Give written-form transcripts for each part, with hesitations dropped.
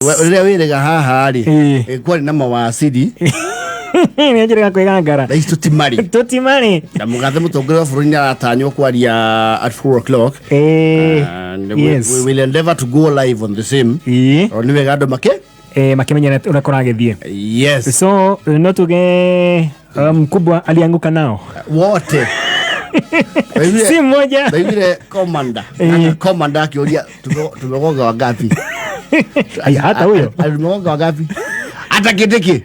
Rĩrĩa wĩrĩga haha rĩ, Ĩĩ. Kwarĩ na mawaciri. Nĩanjĩrĩga kwĩgangara. Thaa ici tũtimarĩ. Tũtimarĩ. Na mũgathe mũtongoria wa bũrũri nĩ aratanywo kwaria at 4 o'clock. And we will endeavor to go live on the same. O nĩ wega andũ make Makĩmenya ũrĩa kũragĩthiĩ. Yes. So no tuge mkubwa alianguka nao. Wote. Si mmoja. Ndaiguire commander. Commander akĩũria, "Tumegonga wangapi?" Aya, hata huyo. Tumegonga wangapi? Hata Kindiki.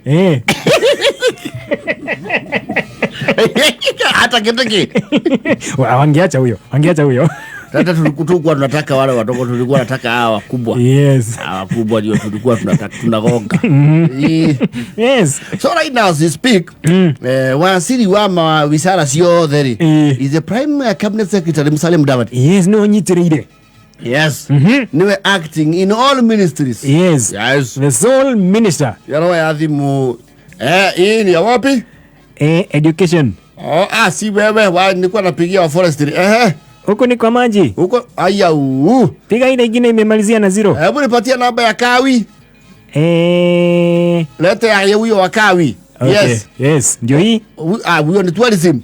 Hata Kindiki. Wangeacha huyo, wangeacha huyo. Hata tulikuwa tunataka wale wadogo, tulikuwa tunataka hawa wakubwa. Hawa wakubwa ndio tulikuwa tunataka, tunagonga. So right now as we speak, waziri wa mawizara ciothe rĩ, is the prime cabinet secretary Musalia Mudavadi. Yes, nĩwe ũnyitĩrĩire. Yes. Niwe acting in all ministries. Yes. Yes. The sole minister. Yaro ya thimu. Hii ni ya wapi? Education. Oh, si wewe, nilikuwa napigia wa forestry. Huko ni kwa maji. Huko aya uu. Piga ile ingine imemalizia na 0. Hebu nipatie namba ya Kawi. Lete ya huyo wa Kawi. Okay. Yes. Yes, ndio hii. Huyo ni tourism.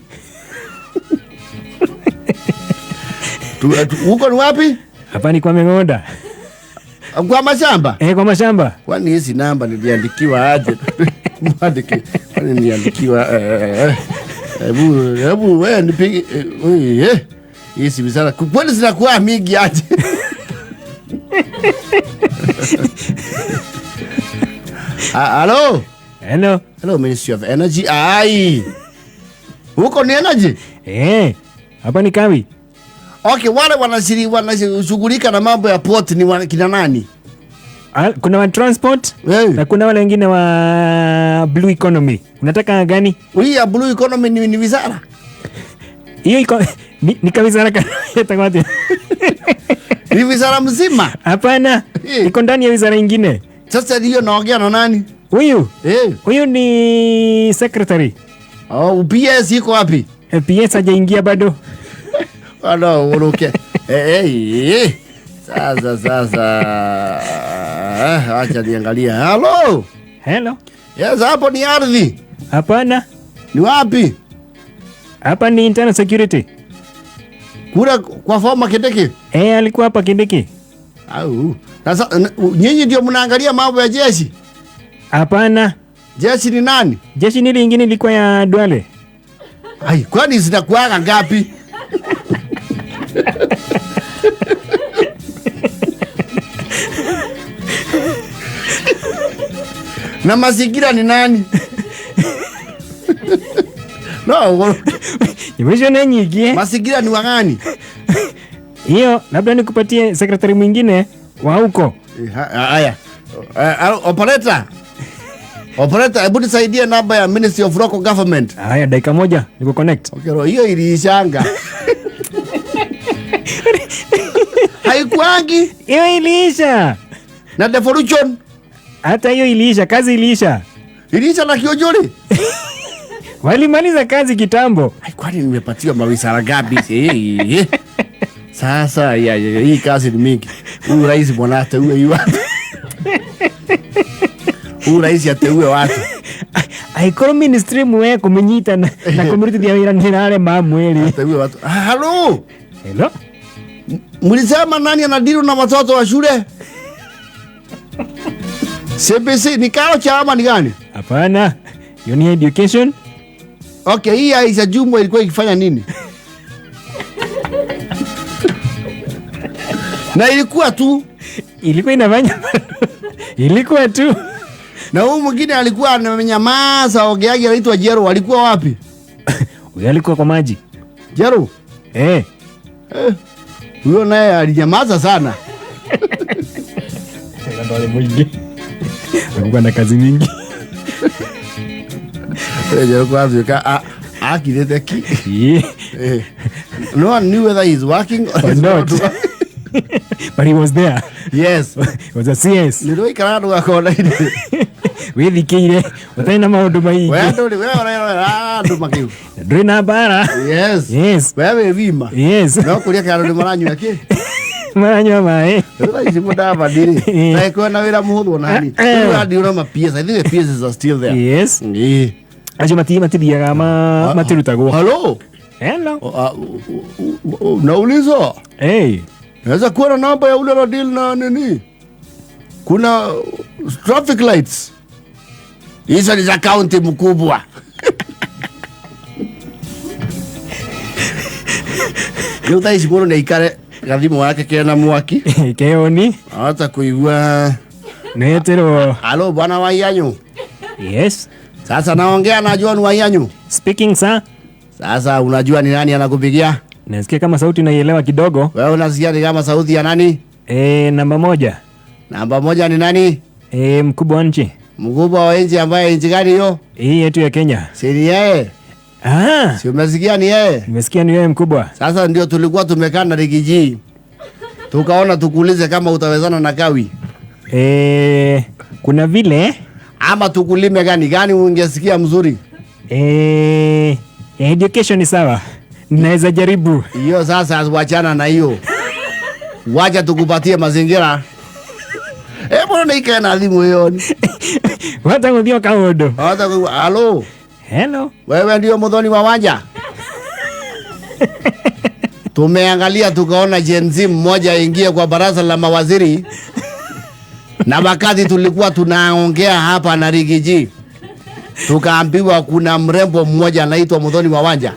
Huko ni wapi? Hapa ni kwa Meng'oda. Kwa mashamba? Kwa mashamba. Kwani hizi namba niliandikiwa aje? Mwandike. Kwani niliandikiwa, hebu wewe nipige, Hizi wizara kwani zinakuwa mingi aje? Hello? Hello. Hello, Ministry of Energy. Ai. Huko ni energy? Hapa ni Kawi. Okay, wale wanashughulika na mambo ya port ni kina nani? Kuna wa transport na kuna wale wengine wa blue economy. Unataka gani? Hii ya blue economy ni wizara? Hiyo iko ni kawizara itakuwa Ni wizara mzima? Hapana. Iko ndani ya wizara nyingine. Sasa hiyo naongea na nani? Huyu. Huyu ni secretary. Oh, PS iko wapi? PS hajaingia bado. Ano, uruke. Sasa, sasa. Acha niangalie. Hello. Hello. Yes, hapo ni ardhi. Hapana. Ni wapi? Hapa ni internal security. Kura kwa former Kindiki? Alikuwa hapa Kindiki. Au. Sasa nyinyi ndio mnaangalia mambo ya jeshi? Hapana. Jeshi ni nani? Jeshi ni lingine ilikuwa ya Duale. Ai, kwani zinakuaga ngapi? Na mazingira ni nani? No, Nimesha na nyingi. Mazingira ni wa gani? Hiyo labda nikupatie secretary mwingine wa huko. Haya. Operator. Operator, hebu nisaidie namba ya Ministry of Local Government. Haya, dakika moja niko connect. Okay, ro, hiyo iliishanga. Haikuangi. Hiyo iliisha. Na devolution. Hata hiyo iliisha, kazi iliisha. Iliisha na Kiunjuri? Walimaliza kazi kitambo. Ai, kwani nimepatiwa mawizara ngapi? Sasa, ya, ya, ya, hii kazi ni mingi. Huyu rais bwana ateue yu watu. Huyu rais ateue watu. Aikorwo ministry mwe kumenyita na kumurutithia wira ni rare ma mwiri. Ateue watu. Hello. Hello. Mlisema nani anadiru na watoto wa shule? CBC ni kao cha ama ni gani? Hapana. Hiyo ni education. Okay, hii Aisha Jumwa ilikuwa ikifanya nini? Na ilikuwa tu. Ilikuwa inafanya. Ilikuwa tu. Na huyu mwingine alikuwa amenyamaza, ogeaji anaitwa Jero, alikuwa wapi? Huyo alikuwa kwa maji. Jero? Huyo naye alinyamaza sana. Ndo wale mwingi. Alikuwa na kazi mingi. Jero kwa sababu akirete ki. No one knew whether he's working or Or he's not. not. But he was there. Yes. He was a CS. Niliwahi kaa kona ile. Withikiire, utarĩ na maũndũ maingĩ. We ndũrĩ, we ũrerorera andũ makiu. Ndũrĩ na mbara. Yes. Yes. We wĩ wima. Yes. No kũrĩa kana andũ maranyua kĩ? Maranyua maĩ. Rĩu ici mũdavadi rĩ na wĩra mũhũthũ nani rĩu andiũra ma PS. I think the PSs are still there. Yes. Ĩĩ. Acio matithiaga matirutagwo. Hello. Hello. Nauliza. Hey. Naweza kuwa na namba ya ule deal na nini? Kuna traffic lights. Hizo ni za county mkubwa. Rĩu thaa ici mũndũ nĩaikare gathimũ gake kena mwaki. Keoni. Ahota kuigua. Neterwo. Halo bwana wa Ianyu. Yes. Sasa naongea na John wa Ianyu. Speaking, sir. Sasa unajua ni nani anakupigia? Nasikia kama sauti naielewa kidogo. Wewe unasikia ni kama sauti ya nani? Namba 1. Namba 1 ni nani? Mkubwa wa nchi. Mkubwa wa nchi ambaye nchi gani hiyo? Hii yetu ya Kenya. Si ni yeye? Ah. Si umesikia ni yeye? Nimesikia ni yeye mkubwa. Sasa ndio tulikuwa tumekaa na Rigiji. Tukaona tukuulize kama utawezana na Kawi. Kuna vile ama tukulime gani gani ungesikia mzuri? Education ni sawa. Naweza jaribu. Hiyo sasa wachana na hiyo. Wacha tukupatie mazingira. Mbona nikae na thimu hiyo? Wata kuthio kaundu. Hata halo. Hello. Wewe ndio Muthoni wa Wanja? Tumeangalia tukaona Gen Z mmoja aingie kwa baraza la mawaziri. Na wakati tulikuwa tunaongea hapa na Rigiji, tukaambiwa kuna mrembo mmoja anaitwa Muthoni wa Wanja.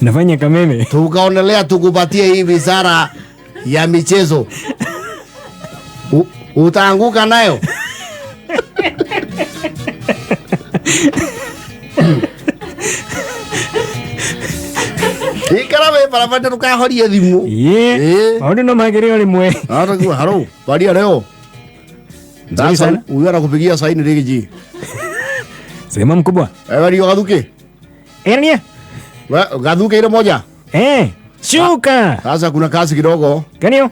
Nafanya kameme. Tukaonelea tukupatie hii wizara ya michezo. Utaanguka nayo. Ikara we barabara ndukahorie thimu. Yeah. Maundu no magĩrĩo rĩmwe. Hata haro, baria leo. Sasa huyu anakupigia saini Rigiji. Sema mkubwa. Wewe ndio Gathuke? Nie. Wewe Gathuke ile moja? Shuka. Sasa kuna kazi kidogo. Gani hiyo?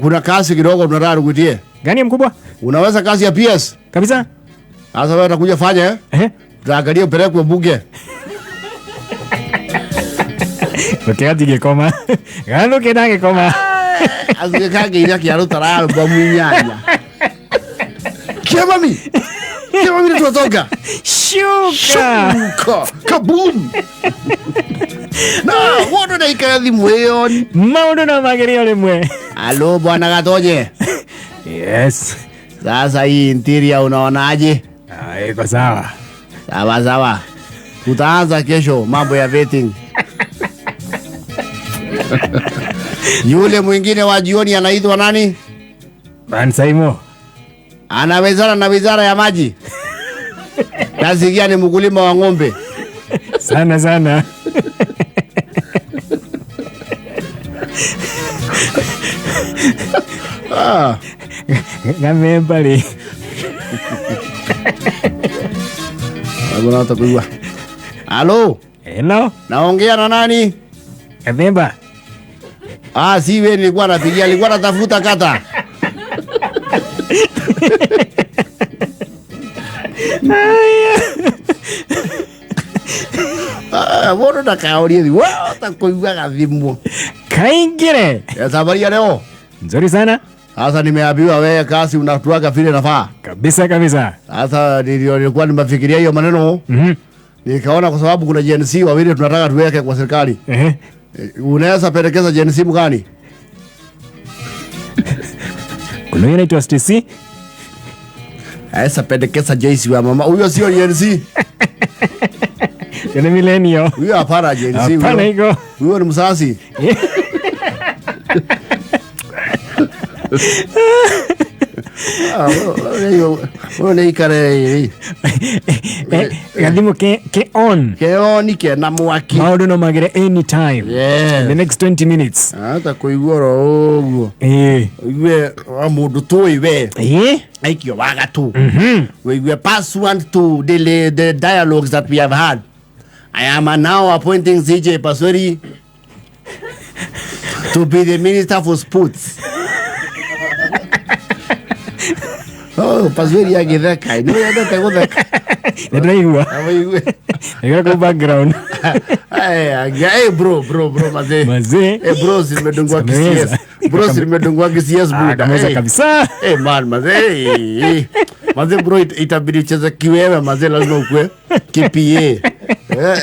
Kuna kazi kidogo tunataka tukutie. Gani mkubwa? Unaweza kazi ya PS? Kabisa. Sasa wewe utakuja fanya eh? Tutaangalia upelekwe bunge. Ukiati gikoma. Gathuke na gikoma. Gathuke kangeira kĩaruta albamu inyanya. Kemami. Kemami ndio. Shuka. Shuka. Kaboom. Na wono na ikara thimu ĩyo. Maundu no magĩrĩo rĩmwe. Halo bwana Gatonye. Yes. Sasa hii interior unaonaje? Iko sawa. Sawa sawa. Tutaanza kesho mambo ya vetting. Yule mwingine wa jioni anaitwa nani? Bansaimo. Anawezana na wizara ya maji. Nasikia ni mkulima wa ng'ombe. Sana sana. Gamembali. Halo. Hello. Naongea na nani? Gamemba. Si wewe nilikuwa napigia, nilikuwa natafuta kata. Mbona ndakaorie thi? Wata kuiguaga thimu. Kaingire. Habari ya leo? Nzuri sana. Sasa nimeambiwa wewe kazi unatuaga vile nafaa. Kabisa kabisa. Sasa nilikuwa nimefikiria hiyo maneno. Nikaona kwa sababu kuna Gen Z wawili tunataka tuweke kwa serikali. Unaweza pelekeza Gen Z gani? Kuna yule anaitwa STC. Aweza pendekeza JC wa mama. Huyo sio Gen Z. Ni millennial. Huyo hapana Gen Z. Hapana iko. Huyo ni msasi. Huyo ni ikare. Gathimu ke on. Ke on ke na mwaki. Maundu no magire anytime. Yes. The next 20 minutes. Hata kuigua ro uguo. Igue wa mundu tui we. Aikio wagatu. We pursuant to the dialogues that we have had. I am now appointing CJ Pasweri to be the Minister for Sports. Oh, Pasweri agĩtheka, nĩ wendete gũtheka. Nĩ ndĩraigua. Awaigue. Nĩgũra kũu background. Hey, bro, bro, bro, mazee. Mazee. Eh, bro, nimedungwa Kameweza. KCS. Bro, nimedungwa KCS Ah, buda. kameweza Eh. kabisa. Eh, man, mazee. Eh, eh. Mazee bro, itabidi ucheze kiwewe mazee, lazima ukue KPA. Eh,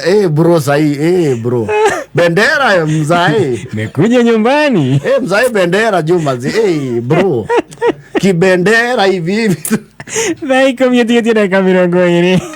eh, bro, sahi, eh, bro. Bendera ya mzae. Mekuja nyumbani. Eh, mzae bendera juu mazee. Eh, bro. Kibendera hivi hivi. 3:12.